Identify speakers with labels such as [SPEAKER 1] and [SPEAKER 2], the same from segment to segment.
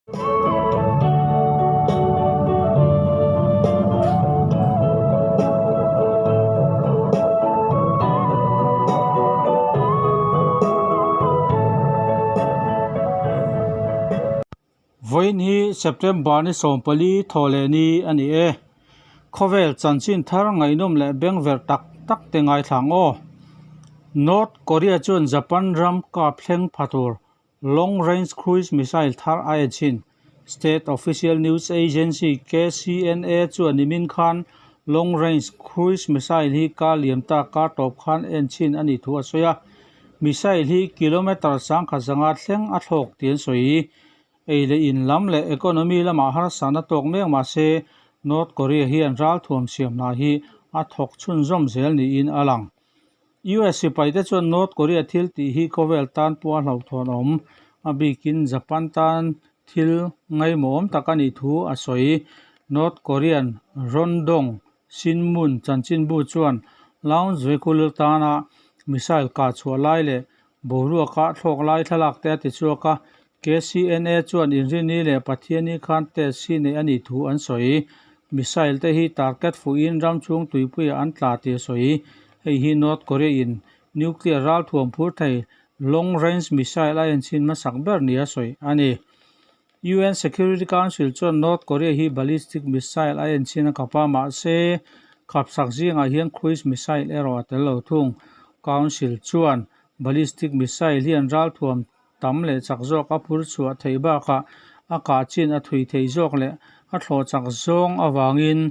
[SPEAKER 1] Vawiin hi September ni 14 thaw leh ni a ni e. Khawvel chanchin thar ngaihnawm leh bengverh tak tak te ngaithlang aw. North Korea chuan Japan ram kap thleng pha tur Long Range Cruise Missile thar a en chhin. State official news agency KCNA chuan nimin khan Long Range Cruise Missile hi kar liam ta kar tawp khan en chhin a nih thu a sawi a. Missile hi kilometre sangkhat zanga thleng a thlawk tih an sawi. Ei leh in lam leh economy lamah harsatna tawk mek mah se North Korea hian ralthuam siam hna hi a thawk chhunzawm zel niin a lang. US sipaite chuan North Korea thil tih hi khawvel tan pawh a hlauhthawn awm, a bikin Japan tan thil ngaimawhawm tak a nih thu a sawi. North Korean Rondong Sinmun chanchinbu chuan Launch Vehicle tana missile kah chhuah lai leh boruaka thlawk lai thlalak te a ti chhuak a, KCNA chuan Inrini leh Pathiani khan test hi neih a nih thu an sawi. Missile te hi target fuhin ram chhung tuipuiah an tla tih a sawi. Hei hi North Korea in nuclear ralthuam phur thei long range missile a enchhin hmasak ber nia sawi a ni. UN Security Council chuan North Korea hi ballistic missile a enchhin a kap a, mahse khapsak zingah hian cruise missile erawh a tel lo thung. Council chuan ballistic missile hian ralthuam tam leh chak zawk a phur chhuah theih bakah a kah chin a thui theih zawk leh a thlawh chak zawng avangin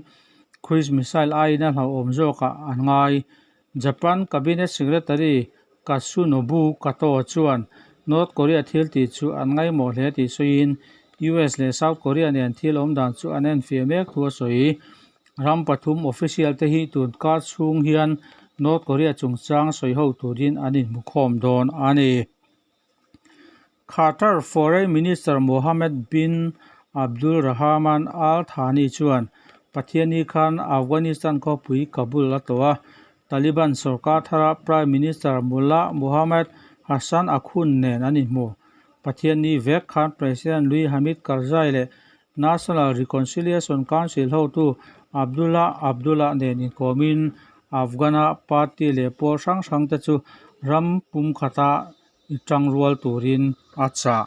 [SPEAKER 1] cruise missile aiin a hlauhawm zawkah an ngai. Japan Cabinet Secretary Katsunobu Kato chuan North Korea thil tih chu an ngaimawh hle tih sawiin US leh South Korea nen thil awm dan chu an enfiah mek thu a sawi. Ram pathum official te hi tun kar chhung hian North Korea chungchang sawi ho turin an inhmukhawm dawn a ni. Qatar Foreign Minister Mohammed bin Abdulrahman Al Thani chuan Pathianni khan Afghanistan khawpui Kabul a tlawh a, Taliban sorkar thara Prime Minister Mullah Mohammad Hassan Akhund nen an inhmu. Pathianni vek khan President Lui Hamid Karzai leh National Reconciliation Council hotu Abdullah Abdullah nen inkawmin Afghan-a party leh pawl hrang hrangte chu ram pumkhata i tangrual turin a chah.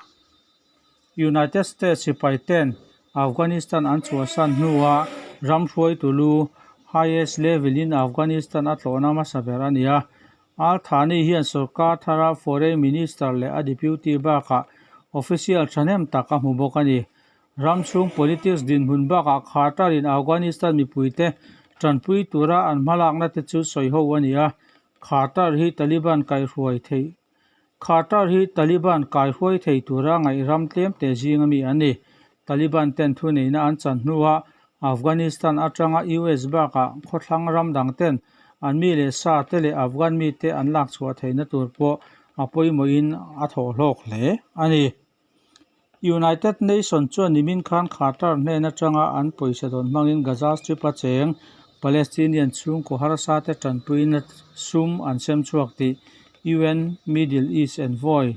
[SPEAKER 1] United States sipai ten Afghanistan an chhuahsan hnua ram hruaitu lu highest level in Afghanistan a tlawhna hmasa ber a ni a. Al Thani hian sorkar thara foreign minister leh a deputy bakah official thahnem tak a hmu bawk a ni. Ram chhung politics dinhmun bakah Qatar in Afghanistan mipuite tanpui tura an hmalakna te chu sawi ho a ni a. Qatar hi Taliban kaihruai theih Qatar hi Taliban kaihruai thei tura ngaih ram tlem te zing ami an ni. Taliban ten thuneihna an chan hnuah Afghanistan atanga US bakah khawthlang ram dang ten an mi leh sa te leh Afghan mite an lak chhuah theihna tur pawh a pawimawhin a thawh hlawk hle a ni. United Nations chuan nimin khan Qatar hnen atanga an pawisa dawn hmangin Gaza Strip a cheng Palestinian chhungkaw harsa te tanpuina sum an sem chhuak tih UN Middle East Envoy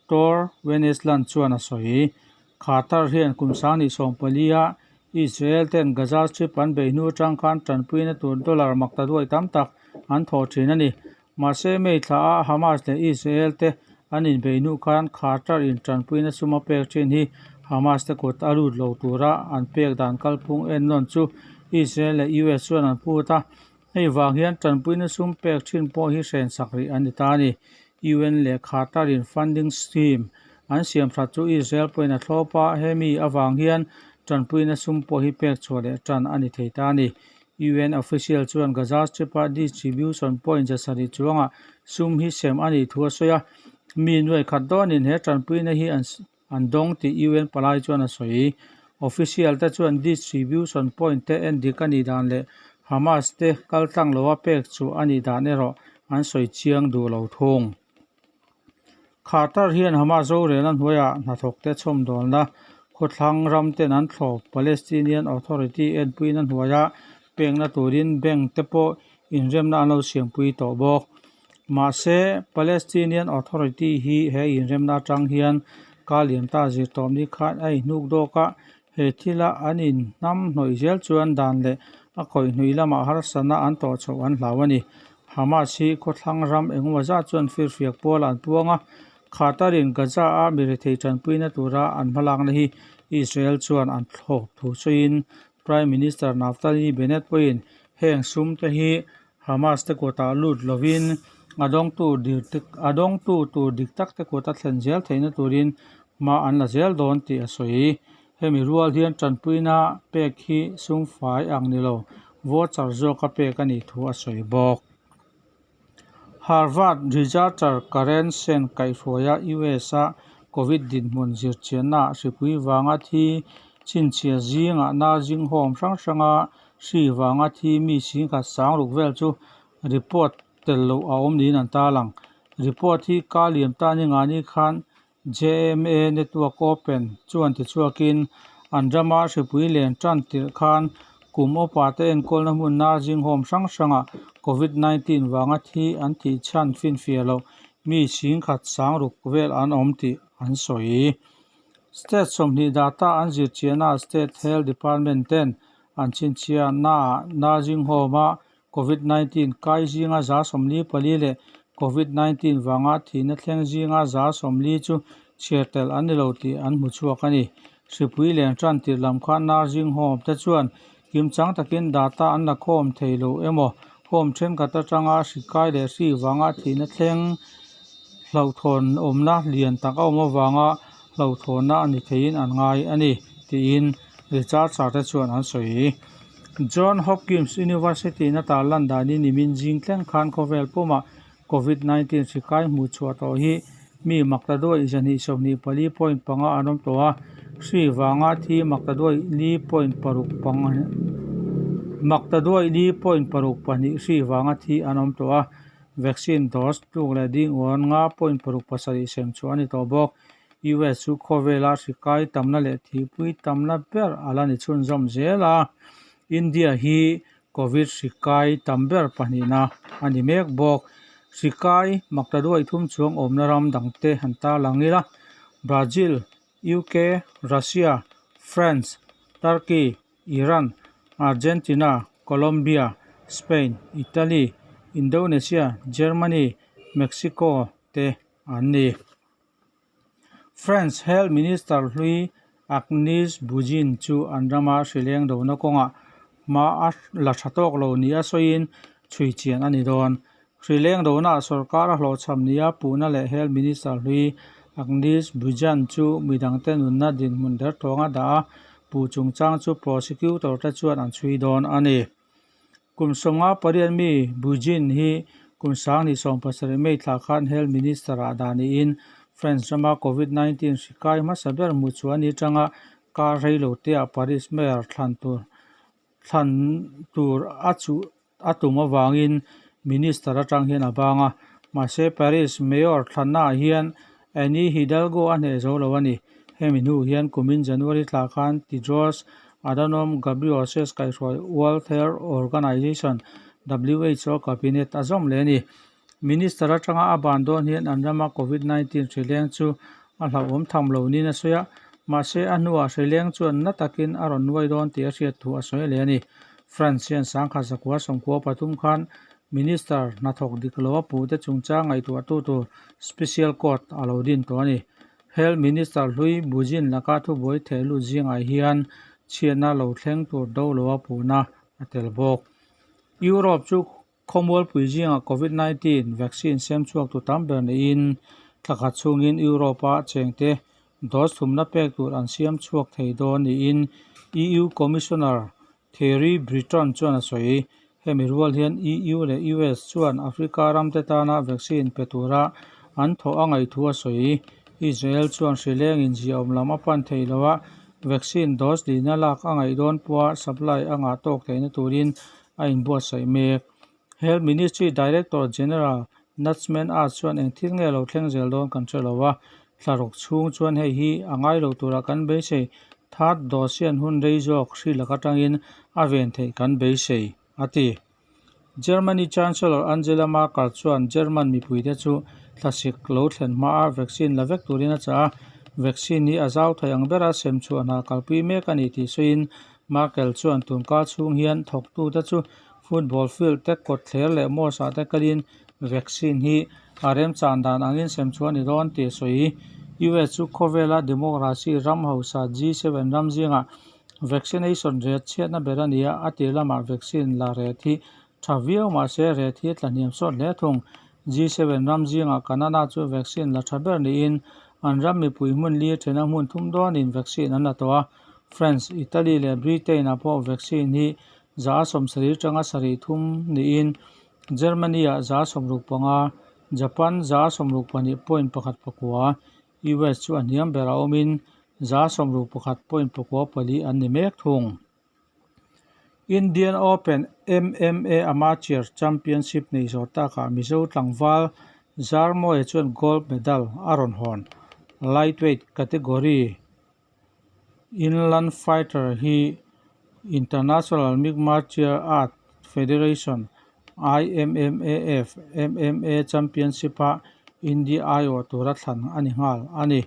[SPEAKER 1] Tor Wennesland chuan a sawi. Qatar hian kum sanghnih sawmpalia Israel ten Gaza Strip an beih hnu atang khan tanpuina tur dollar makta duai tam tak an thawh thin a ni. Mahse, May thla a Hamas leh Israel te an inbeih hnu khan Qatar in tanpuina sum a pek thin hi Hamas te kut a lut lo tura an pek dan kalphung ennawn chu Israel leh US chuan an phut a, hei vang hian tanpuina sum pek thin pawh hi hrensak rih a ni ta a ni. UN leh Qatar in funding scheme an siam that chu Israel pawhin a thlawp a, hemi avang hian tanpuina sum pawh hi pek chhuah leh tan a ni thei ta a ni. UN official chuan Gaza Strip-a distribution point zasarih chuangah sum hi sem a nih thu a sawi a, mi nuai khat dawnin he tanpuina hi an dawng tih UN palai chuan a sawi. Official te chuan distribution point te en dik a nih dan leh Hamas te kaltlang loa pek chu a nih dan erawh an sawi chiang duh lo thung. Qatar hian Hamas rorelna hnuaiah hnathawkte chhawmdawlna khawthlang ram ten an thlawp Palestinian Authority enpuina hnuaia pekna turin bank te pawh inremna an lo siampui tawh bawk. Mahse, Palestinian Authority hi he inremna atang hian Kaliamta zirtawpni khan a inhnuk dawk a, he thila an inhnamhnawih zel chuan dan leh a khawihhnui lamah harsatna an tawh chhoh an hlau a ni. Hamas hi khawthlang ram engemaw zat chuan firfiak pawl an puang a, Qatar-in Gaza-a mirethei tanpuina tura an hmalakna hi Israel chuan an thlawp thu sawiin Prime Minister Naftali Bennett pawhin heng sum te hi Hamas te kutah lut lovin a dawngtu a dawngtu tur dik tak te kut a thlen zel theihna turin hma an la zel dawn tih a sawi. Hemi rual hian tanpuina pek hi sum fai ang ni lo, voucher zawka pek a nih thu a sawi bawk. Harvard researcher Karen Sen kaihhruaia US-a Covid dinhmun zirchiannaah hripui vanga thi chhinchhiah zingah nursing home hrang hranga hri vanga thi mi singkhat sang ruk vel chu report tel loh a awm niin an tarlang. Report hi ka liam ta ningani khan JMA Network Open chuan tichhuakin an rama hripui len tan tirh khan kum upate enkawlna hmun nursing home hrang hrangah Covid 19 vanga thi an thih chhan finfiah loh mi singkhat sang ruk vel an awm tih an sawi. State 20 data an zirchiahnaah State Health Department ten an chhinchhiahnaah nursing home-a Covid 19 kai zinga 44 leh Covid 19 vanga thihna thleng zinga 40 chu chhiar tel an ni lo tih an hmu chhuak a ni. Hripui len tan tirh lam khan nursing home te chuan kimchang takin data an la khawm thei lo emaw home thenkhat atanga hri kai leh hri vanga thihna thleng hlauhthawn awmna lian tak a awm avanga hlauhthawnna a ni theiin an ngai a ni tiin researcher te chuan an sawi. John Hopkins University-in a tarlan danin nimin zing thleng khan khawvel pumah Covid 19 hri kai hmuh chhuah tawh hi mi maktaduai 224.5 an awm tawh a, hri vanga thi maktaduai li point paruk maktaduai li point paruk pahnih hri vanga thi an awm tawh a, vaccine dose tluk leh ding uan nga point paruk pasarih sem chhuah a ni tawh bawk. US chu khawvela hri kai tamna leh thihpui tamna ber a la ni chhunzawm zel a, India hi Covid hri kai tam ber pahnihna a ni mek bawk. Hri kai maktaduai thum chuang awmna ram dangte han tarlang ila, Brazil, UK, Russia, France, Turkey, Iran, Argentina, Colombia, Spain, Italy, Indonesia, Germany, Mexico te an ni. France Health Minister hlui Agnes Buzyn chu an rama hrileng dona kawngah hma a la tha tawk lo nia sawiin chhui chian a ni dawn. Hrileng donaah sorkar a hlawhchham nia puhna leh Health Minister hlui Agnes Buzyn chu midangte nunna dinhmun derthawnga dah a puh chungchang chu prosecutor te chuan an chhui dawn a ni. Kum 58 mi Buzyn hi kum 2017 May thla khan Health Minister ah dah niin France rama Covid 19 hri kai hmasa ber hmuh chhuah a ni atanga kar rei lo te ah Paris Mayor thlan tur thlan tur a chuh a tum avangin Minister atang hian a bang a, mahse Paris Mayor thlanna ah hian Anne Hidalgo a hneh zo lo a ni. Hemi hnu hian kumin January thla khan Tedros Adhanom Ghebreyesus kaihhruai World Health Organization, WHO, Cabinet a zawm leh a ni. Minister atanga a ban dawn hian an rama Covid 19 hrileng chu a hlauhawm tham lo niin a sawi a, mahse a hnuah hrileng chuan na takin a rawn nuai dawn tih a hriat thu a sawi leh a ni. France hian 1993 khan Minister hnathawk dik lo a puhte chungchang ngaihtuahtu tur Special Court a lo din tawh a ni. Health Minister hlui Buzyn laka thubuai theh lut zingah hian chhiatna lo thleng tur do lo a puhna a tel bawk. Europe chu khawmualpui zingah Covid 19 vaccine sem chhuak tu tam ber niin thla khat chhungin Europe-a chengte dose thumna pek tur an siam chhuak thei dawn niin EU Commissioner Thierry Breton chuan a sawi. Hemi rual hian EU leh US chuan Africa ramte tana vaccine pe tura an thawh a ngaih thu a sawi. Israel chuan hrileng inziahawm lam a pan thei lo a, vaccine dose lihna lak a ngaih dawn pawha supply a ngah tawk theihna turin a inbuatsaih mek. Health Ministry Director General Najman Az chuan eng thil nge lo thleng zel dawn kan hre lo a, thla ruk chhung chuan hei hi a ngai lo tura kan beisei third dose hian hun rei zawk hri lak atangin a ven theih kan beisei, a ti. Germany Chancellor Angela Merkel chuan German mipuite chu thlasik lo thlen hmaa vaccine la vek turin a chah a, Vaccine hi a zau thei ang bera sem chhuah hna kalpui mek a ni tih sawiin Merkel chuan tunkar chhung hian thawktute chu football field te kawtthler leh mosque ah te kalin vaccine hi a remchan dan angin sem chhuah a ni dawn tih a sawi. US chu khawvela democracy ram hausa G7 ram zingah vaccination rate chhiatna ber a ni a, a tir lamah vaccine la rate hi tha viau mahse rate hi a tla hniam sawt hle thung. G7 ram zingah Canada chu vaccine la tha ber niin an ram mipui hmun li thena hmun thum dawnin vaccine an la tawh a. France, Italy leh Britain-ah pawh vaccine hi 70% atanga 30 niin Germany-ah 65, Japan 62.19, US chu a hniam berah awmin 61.94 an ni mek thung. Indian Open MMA Amateur Championship nei zawh takah Mizo tlangval Zarmawia chuan gold medal a rawn hawn. Lightweight category inland fighter hi International Mixed Martial Arts Federation, IMMAF, MMA Championship-a India aiawh tura thlan a ni nghal a ni.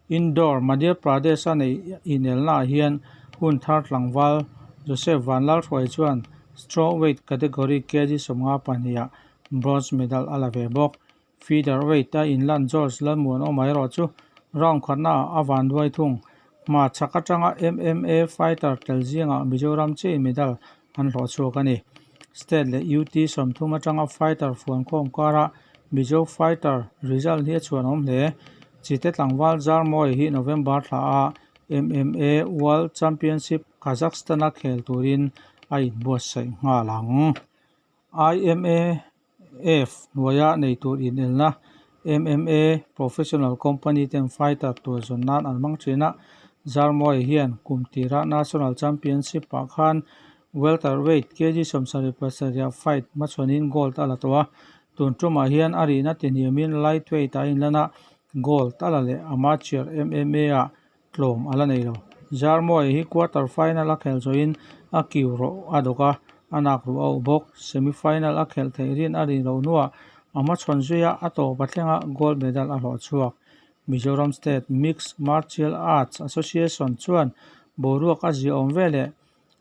[SPEAKER 1] Indore, Madhya Pradesh-a neih inelnaah hian hun thar tlangval Joseph Vanlalhruai chuan strawweight category kg 52 ah bronze medal a la ve bawk. Featherweight-a inlan George Lalmuanawma erawh chu round khatnaah a vanduai thung. Hma chhak atanga MMA fighter tel zingah Mizoram chiahin medal an hlawh chhuak a ni. State leh UT 30 atanga fighter fuankhawm karah Mizo fighter result hi a chhuanawm hle. Chite tlangval Zarmawi hi November thla a MMA World Championship Kazakhstan-a khel turin a inbuatsaih nghal ang. IMAF hnuaia nei tur inelna MMA Professional Company ten fighter tur zawn nan an hmang thin a, Zarmawi hian kum tira National Championship-ah khan welterweight kg 77 ah fight hmachhawnin gold a la tawh a, tun tumah hian a rihna tihniamin lightweight ah a inlan a, gold a la leh amateur MMA-ah tlawm a la nei lo. Zarmawi hi quarter final a khelh zawhin a kiu rawh a dawk a, a nak ruh a uh bawk. Semi final a khelh theih rin a rin loh hnuah a hmachhawn zuia a tawp a thlenga gold medal a hlawh chhuak. Mizoram State Mixed Martial Arts Association chuan boruak a ziaawm veleh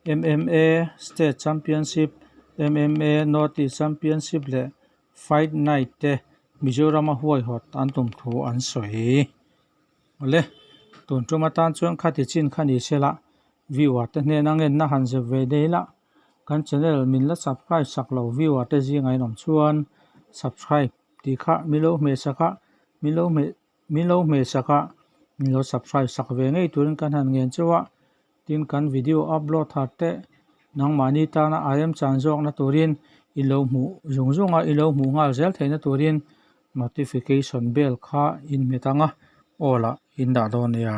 [SPEAKER 1] MMA State Championship, MMA North East Championship leh Fight Night te Mizorama huaihawt an tum thu an sawi. Awle, tun tum atan chuan khati chin kha ni se la, viewer te hnena ngenna han zep ve dei la, kan channel min la subscribe sak lo viewer te zingah in awm chuan subscribe tih kha min lo hmeh sak a, min lo hmeh min lo hmeh sak a, min lo subscribe sak ve ngei turin kan han ngen chauh a, tin kan video upload thar te nangmahni tana a remchan zawkna turin i lo hmuh zung zung a, i lo hmuh nghal zel theihna turin notification bell kha in hmet ang a, all ah in dah dawn nia.